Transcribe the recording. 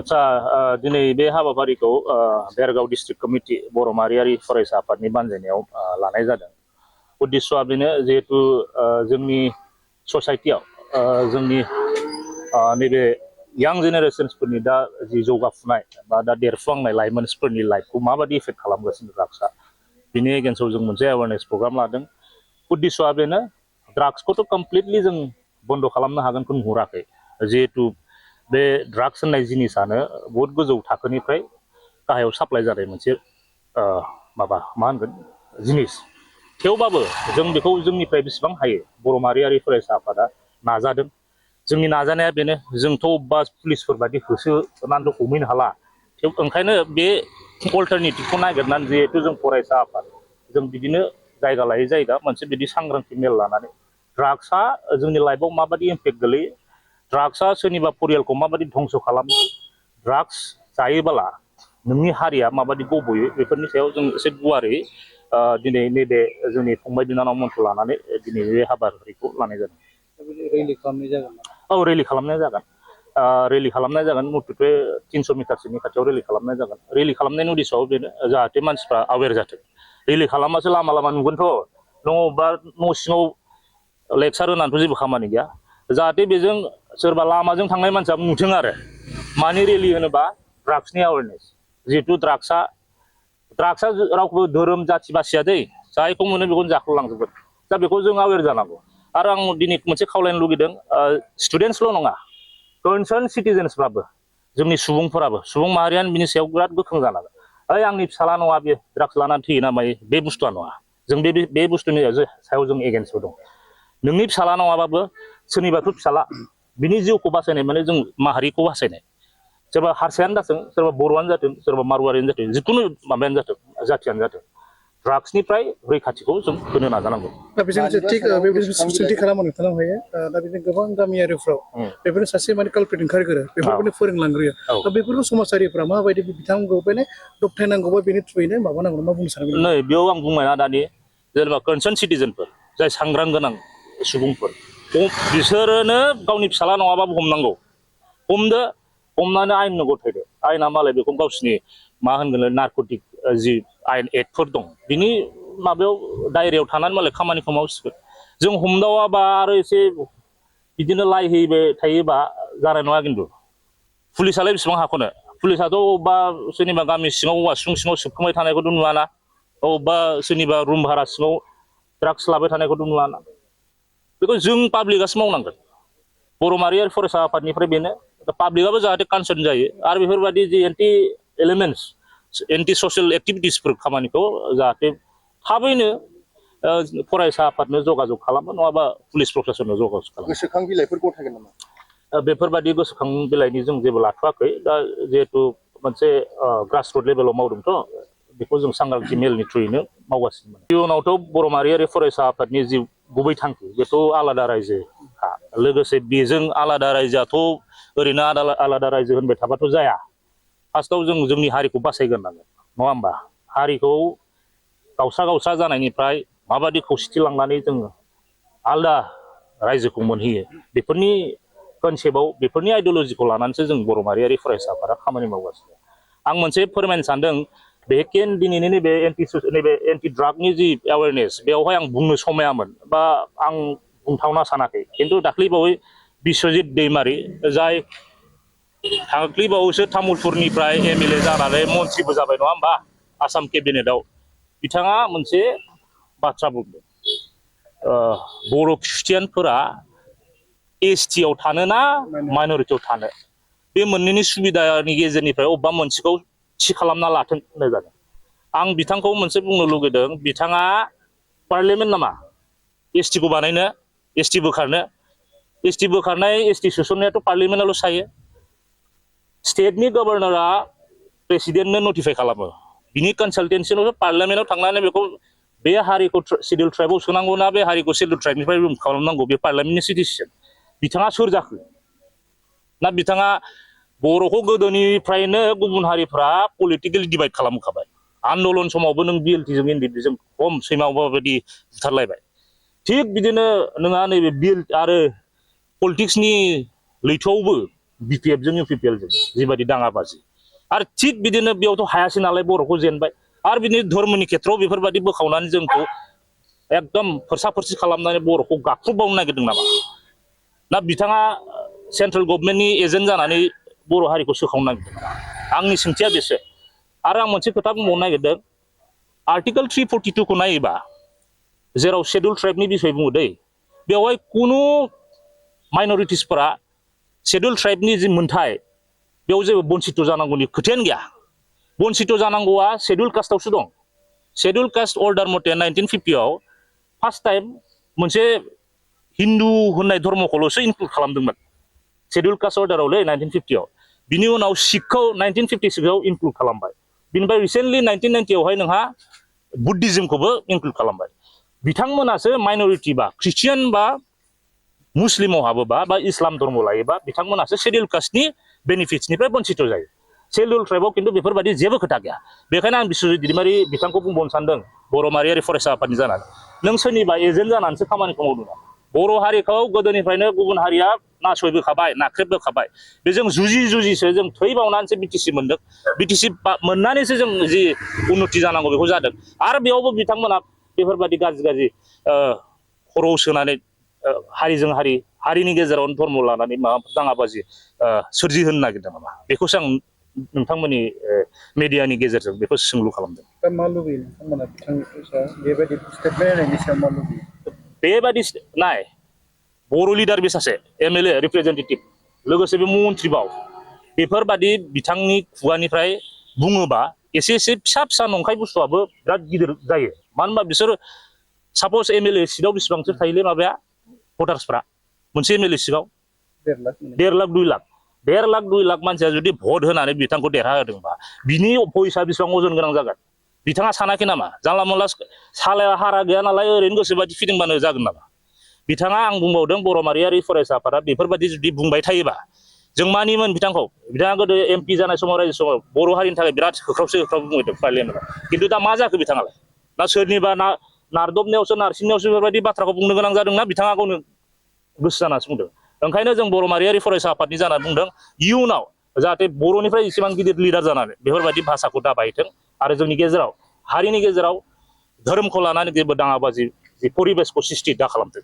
आच्छा दिनै बे हाबाफारिखौ बेरगाव डिस्ट्रिक्ट कमिटि बर' माहारियारि फरायसा आफादनि बानजायनायाव लानाय जादों। उद्देश्यआ बेनो जिहेतु जोंनि ससाइटियाव जोंनि नैबे यां जेनेरेशन्सफोरनि दा जि जौगाफुनाय बा दा देरफुहांनाय लाइमोनफोरनि लाइफखौ माबायदि इफेक्ट खालामगासिनो ड्राग्सआ बिनि एगेन्स्टआव जों मोनसे एवारनेस प्रग्राम लादों। उद्देश्यआ बेनो ड्राग्सखौथ' कमप्लिटलि जों बन्द खालामनो हागोनखौ नुहुराखै जिहेतु बे ड्राग्स होननाय जिनिसानो बहुत गोजौ थाखोनिफ्राय गाहायाव साप्लाय जानाय मोनसे माबा मा होनगोन जिनिस। थेवबाबो जों बेखौ जोंनिफ्राय बेसेबां हायो बर' माहारियारि फरायसा आफादा नाजादों। जोंनि नाजानाया बेनो जोंथ' अबेबा पुलिसफोर बायदि होसोनानैथ' हमहैनो हाला। ओंखायनो बे अल्टारनेटिभखौ नागिरनानै जिहेतु जों फरायसा आफाद जों बिदिनो जायगा लायै जायगा मोनसे बिदि सांग्रांथि मेल लानानै ड्राग्सआ जोंनि लाइफआव माबायदि इम्पेक्ट गोलैयो, ड्राग्सआ सोरनिबा परियालखौ माबायदि धंस खालामो, ड्राग्स जायोबोला नोंनि हारिया माबायदि गबयो बेफोरनि सायाव जों एसे गुवारै दिनै नैबे जोंनि फंबाय बिनानावमोनखौ लानानै दिनै बे हाबाफारिखौ लानाय जादों। रेलि खालामनाय जागोन? औ रेलि खालामनाय जागोन। रेलि खालामनाय जागोन मथथे 300 मिटारसोनि खाथियाव रेलि खालामनाय जागोन। रेलि खालामनायनि उद्देश्यआव बेनो जाहाथे मानसिफ्रा आवेर जाथों। रेलि खालामबासो लामा लामा नुगोनथ' नों अबेबा न' सिङाव लेक्सार होनानैथ' जेबो खामानि गैया। जाहाथे बेजों सोरबा लामाजों थांनाय मानसिया नुथों आरो मानि रेलि होनोबा ड्राग्सनि एवारनेस। जिहेतु ड्राग्सआ रावखौबो धोरोम जाथि बासिया दै, जायखौ मोनो बेखौनो जाख्ल'लांजोबगोन। दा बेखौ जों आवेर जानांगौ। आरो आं दिनै मोनसे खावलायनो लुगैदों स्टुडेन्टसल' नङा कनसार्न सिटिजेन्सफ्राबो जोंनि सुबुंफोराबो सुबुं माहारियानो बिनि सायाव बिराद गोख्रों जानांगोन। ओइ आंनि फिसाला नङा बे ड्राग्स लानानै थैयो ना मायो बे बुस्थुआ नङा। जों बे बुस्थुनि सायाव जों एगेन्स्टबो दं। नोंनि फिसाला नङाबाबो सोरनिबाथ' फिसाला बिनि जिउखौ बासायनाय माने जों माहारिखौ बासायनाय। सोरबा हारसायानो जाथों, सोरबा बर'आनो जाथों, सोरबा मारवारियानो जाथों, जिखुनु माबायानो जाथों जाथियानो जाथों ड्राग्सनिफ्राय रैखाथिखौ जों होनो नाजानांगौ। दा बेजों थिग बेबायदि सोंथि खालामो नोंथांनाव हायो। दा बिदिनो गोबां गामियारिफ्राव बेफोरनो सासे माने कालप्रिट ओंखारग्रो बेफोरखौनो फोरोंलांग्रोयो। दा बेफोरखौ समाजारिफ्रा माबायदि बिथांमोनखौ माने दबथायनांगौबा बेनि थ्रुयैनो माबानांगौ मा बुंनो सानो? नै बेयाव आं बुंबायना दानि जेनेबा कनसार्न सिटिजेनफोर जाय सांग्रां गोनां सुबुंफोर बिसोरोनो गावनि फिसाला नङाबाबो हमनांगौ। हमदो, हमनानै आयेननो गथायदो। आयेना मालाय बेखौ गावसिनि मा होनगोन नारकटिक जि आयेन एक्टफोर दं बिनि माबायाव दायरायाव थानानै मालाय खामानिखौ मावसिगोन। जों हमदावाबा आरो एसे बिदिनो लाइ हैबाय थायोबा जानाय नङा। खिन्थु पुलिसालाय बेसेबां हाख'नो, पुलिसाथ' अबेबा सोरनिबा गामि सिङाव औवा सिङाव सोबखोमाय थानायखौथ' नुवाना, अबेबा सोरनिबा रुम भारा सिङाव ड्राग्स लाबाय थानायखौथ' नुवाना। बेखौ जों पाब्लिकआसो मावनांगोन। बर' माहारियारि फरायसा आफादनिफ्राय बेनो पाब्लिकआबो जाहाथे कनसार्न जायो आरो बेफोरबायदि जि एन्टि एलिमेन्टस एन्टि ससियेल एक्टिभिटिसफोर खामानिखौ जाहाथे थाबैनो फरायसा आफादनो जगाजग खालामो, नङाबा पुलिस प्रशासननो जगाजग खालामो। गोसोखां बिलाइफोर गथायगोन नामा? बेफोरबायदि गोसोखां बिलाइनि जों जेबो लाथ'वाखै। दा जिहेतु मोनसे ग्रासरुट लेभेलाव मावदोंथ' बेखौ जों सांग्रांथि मेलनि थ्रुयैनो मावगासिनो। इयुनावथ' बर' माहारियारि फरायसा आफादनि जि गुबै थांखि बेथ' आलादा रायजोखा। लोगोसे बेजों आलादा रायजोआथ' ओरैनो आलादा रायजो होनबाय थाबाथ' जाया। फार्स्टआव जों जोंनि हारिखौ बासायग्रोनांगोन नङा होमबा? हारिखौ गावस्रा जानायनिफ्राय माबायदि खौसेथि लांनानै जोङो आलदा रायजोखौ मोनहैयो बेफोरनि कनसेप्टआव बेफोरनि आइडिअलजिखौ लानानैसो जों बर' माहारियारि फरायसा आफादा खामानि मावगासिनो। आं मोनसे फोरमायनो सानदों बेखेन दिनैनि नैबे एन्टि ड्रागनि जि एवारनेस बेवहाय आं बुंनो समायामोन बा आं बुंथावना सानाखै। खिन्थु दाख्लैबावै बिस्वजित दैमारि जाय दाख्लैबावैसो तामुलपुरनिफ्राय MLA जानानै मन्थ्रिबो जाबाय नङा होमबा आसाम केबिनेटआव, बिथाङा मोनसे बाथ्रा बुंदों बर' ख्रिस्टियानफोरा ST आव थानो ना माइनरिटियाव थानो, बे मोननैनि सुबिदानि गेजेरनिफ्राय अबेबा मोनसेखौ थि खालामना लाथों होननाय जादों। आं बिथांखौ मोनसे बुंनो लुगैदों, बिथाङा पार्लियामेन्ट नामा ST खौ बानायनो, ST बोखारनो? ST बोखारनाय ST सोसननायाथ' पार्लियामेन्टआवल' सायो। स्टेटनि गभर्नरा प्रेसिडेन्टनो नटिफाइ खालामो। बिनि कनसालटेन्सियावसो पार्लियामेन्टआव थांनानै बेखौ बे हारिखौ सिडिउल ट्राइबआव सोनांगौ ना बे हारिखौ सिडिउल ट्राइबनिफ्राय रिमुभ खालामनांगौ बे पार्लियामेन्टनि डिसिसन। बिथाङा सोर जाखो? ना बिथाङा बर'खौ गोदोनिफ्रायनो गुबुन हारिफ्रा पलिटिकेलि डिभाइड खालामखाबाय। आन्दलन समावबो नों BLT जों NDP जों खम सैमावबा बायदि बुथारलायबाय। थिग बिदिनो नोंहा नैबे बिल आरो पलिटिक्सनि लैथोआवबो BPF जों UPPL जों जिबायदि दाङाबाजि आरो थिग बिदिनो बेयावथ' हायासै नालाय बर'खौ जेनबाय आरो बिदिनो धर्मनि खेथ्रआव बेफोरबायदि बोखावनानै जोंखौ एकदम फोरसा-फोरसि खालामनानै बर'खौ गाख्रुबबावनो नागिरदों नामा ना बिथाङा सेन्ट्रेल गभर्नमेन्टनि एजेन्ट जानानै बर' हारिखौ सोखावनो नागिरदों नामा आंनि सोंथिया बेसो आरो आं मोनसे खोथा बुंबावनो नागिरदों आर्टिकेल 342 खौ नायोबा जेराव शेड्युल ट्राइबनि बिसय बुङो दै बेवहाय कुनु माइनरिटिसफोरा शेड्युल ट्राइबनि जि मोनथाय बेयाव जेबो बन्सित जानांगौनि खोथायानो गैया बन्सित जानांगौआ शेड्युल कास्टआवसो दं शेड्युल कास्ट अर्डार मथे 1950 आव फार्स्ट टाइम मोनसे हिन्दु होननाय धर्मखौल'सो इनक्लुड खालामदोंमोन शेड्युल कास्ट अर्डारावलै 1950 आव बिनि उनाव सिखखौ 1956 आव इनक्लुड खालामबाय बिनिफ्राय रिसेन्टलि 1990 आवहाय नोंहा बुद्धिज्मखौबो इनक्लुड खालामबाय बिथांमोनासो माइनरिटि बा ख्रिस्टियान बा मुस्लिमाव हाबोबा बा इस्लाम धर्म लायोबा बिथांमोनासो शेड्युल कास्टनि बेनिफिट्सनिफ्राय बन्सित जायो शेड्युल ट्राइबआव खिन्थु बेफोरबायदि जेबो खोथा गैया बेखायनो आं बिश्वजित दैमारि बिथांखौ बुंबावनो सानदों बर' माहारियारि फरायसा आफादनि जानानै नों सोरनिबा एजेन्ट जानानैसो खामानिखौ मावदों बर' हारिखौ गोदोनिफ्रायनो गुबुन हारिया नासयबोखाबाय नाख्रेबबोखाबाय बेजों जुजिसो जों थै बावनानैसो बिटिसि मोनदों बिटिसि मोननानैसो जों जि उन्नति जानांगौ बेखौ जादों आरो बेयावबो बिथांमोना बेफोरबायदि गाज्रि खर'आव सोनानै हारिजों हारिनि गेजेरावनो धर्म लानानै माबा दाङाबाजि सोरजिहोनो नागिरदों नामा बेखौसो आं नोंथांमोननि मेडियानि गेजेरजों बेखौ सोंलु खालामदों दा मा लुबैयो नोंथांमोना बिथांनि सायाव बेबायदि स्टेटमेन्ट होनायनि सायाव मा लुबैयो बेबादि नाय बर' लिडार बे सासे MLA रिप्रेजेन्टेटिभ लोगोसे बे मन्त्रिबाव बेफोरबादि बिथांनि खुगानिफ्राय बुङोबा एसे फिसा नंखाय बुस्थुआबो बिराद गिदिर जायो मानो होनबा बिसोर सापज MLA सिटआव बेसेबांसो थायोलै माबाया भटार्सफ्रा मोनसे MLA सिटआव 1.5 लाख 2 लाख मानसिया जुदि भट होनानै बिथांखौ देरहाहोदोंबा बिनि भइसआ बेसेबां अजन गोनां जागोन बिथाङा सानाखै नामा जानला मोनला सालाया हारा गैया नालाय ओरैनो गोसोबादि फिदिंबानो जागोन नामा बिथाङा आं बुंबावदों बर' माहारियारि फरायसा आफादा बेफोरबायदि जुदि बुंबाय थायोबा जों मानिमोन बिथांखौ बिथाङा गोदो MP जानाय समाव रायजो समाव बर' हारिनि थाखाय बिराद होख्राव बुंदों पार्लियामेन्टआव खिन्थु दा मा जाखो बिथाङालाय ना सोरनिबा नारदबनायावसो नारसिननायावसो बेफोरबायदि बाथ्राखौ बुंनो गोनां जादोंना बिथाङा गावनो गोसो जानासो बुंदों ओंखायनो जों बर' माहारियारि फरायसा आफादनि जानानै बुंदों इयुनाव जाहाथे बर'निफ्राय इसेबां गिदिर लिडार जानानै बेफोरबायदि भाषाखौ दाबायथों आरो जोंनि गेजेराव हारिनि गेजेराव धोरोमखौ लानानै जेबो दाङाबाजि परिबेसखौ सृष्टि दा खालामथों